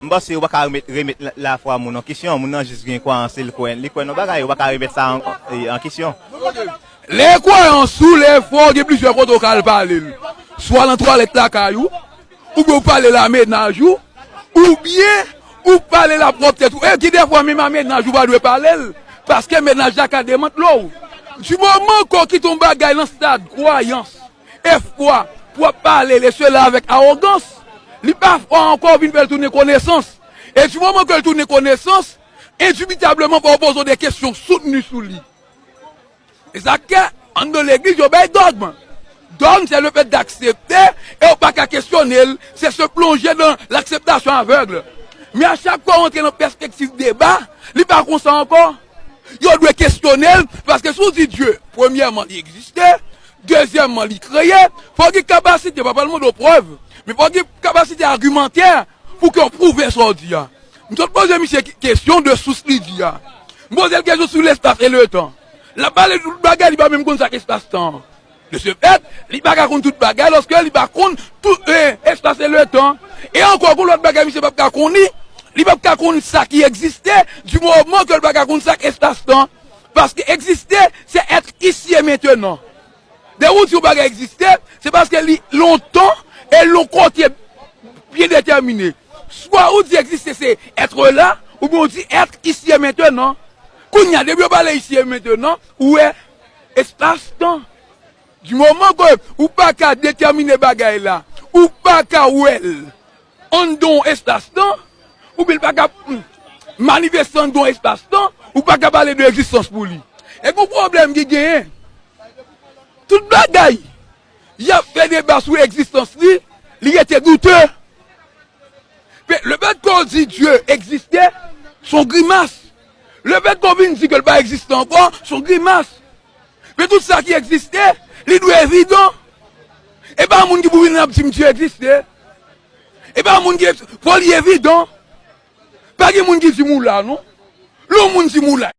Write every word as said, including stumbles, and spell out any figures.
M panse yo pa ka remèt, remèt la- lafwa moun an kesyon. Moun nan jis gen kwayans li, l kwè, li kwè nan bagay, yo pa ka remèt sa an, e, an kesyon. Lè kwayans ou, lè fò, gen plizyè kote w ka al pale l. Swa nan twalèt lakay ou, oubyen w pale l a mennaj ou, oubyen ou pale l a pwòp tèt ou. E gen dèfwa menm a mennaj ou pa dwe pale l, paske mennaj la ka demantle w. Di moman ke w kite yon bagay nan stad kwayans, e fwa, pou w ap pale l, e sela avèk awogans, li pa fwa ankò, w vin fè l tounen konesans. E di moman ke l tounen konesans, endibitableman, fò w poze w de kesyon soutni sou li. E sa k fè, anndan legliz, yo bay dògm. Dògm, se le fèt d'aksepte, e w pa ka kesyone l, se se plonje nan lakseptasyon avèg. Men a chak fwa w antre nan pèspektiv deba, li pa konsa ankò. Yo dwe kesyone l, paske si w di Dye, premyèman, li egziste, dezyèmman, li kreye, fò w gen kapasite, pa pral mande w prèv, men fò w gen kapasite agimantè pou ke w pwouve sa w di a. M sot poze misye kesyon de sous li di a. M poze l kesyon sou lespas e letan. L ap pale tout bagay, li pa menm konn sa k espas tan an. De ce fait, li pa ka konn tout bagay, lòske li pa konn tout, e, espas e letan. E ankò, gon lòt bagay misye p ap ka konn li, li p ap ka konn sa ki egziste, di moman ke l pa ka konn sa k espas tan. Paske egziste, se être ici et maintenant. Lè ou di yon bagay egziste, se paske li lontan e l yon kote byen detèmine. Swa ou di egziste se être là, oubyen ou di être ici et maintenant. Kounye a, depi yo pale ici et maintenant, ou wè espas tan. Di moman ke ou pa ka detèmine bagay la, ou pa ka wè l anndan yon espas tan, oubyen l pa ka, mm, manifeste anndan yon espas tan, ou pa ka pale de egzistans pou li. E gon pwoblèm ki genyen. Tout bagay y ap fè deba sou egzistans li, li rete doute. Men le fèt ke w di Dye egziste, se yon grimas. Le fèt ke w vin di ke l pa egziste ankò, se yon grimas. Men tout sa ki egziste, li dwe evidan. E pa moun ki pou vin ap di m Dye egziste. E pa moun ki, fò li evidan. Pa gen moun ki di m ou la, non. Lè yon moun di m ou la,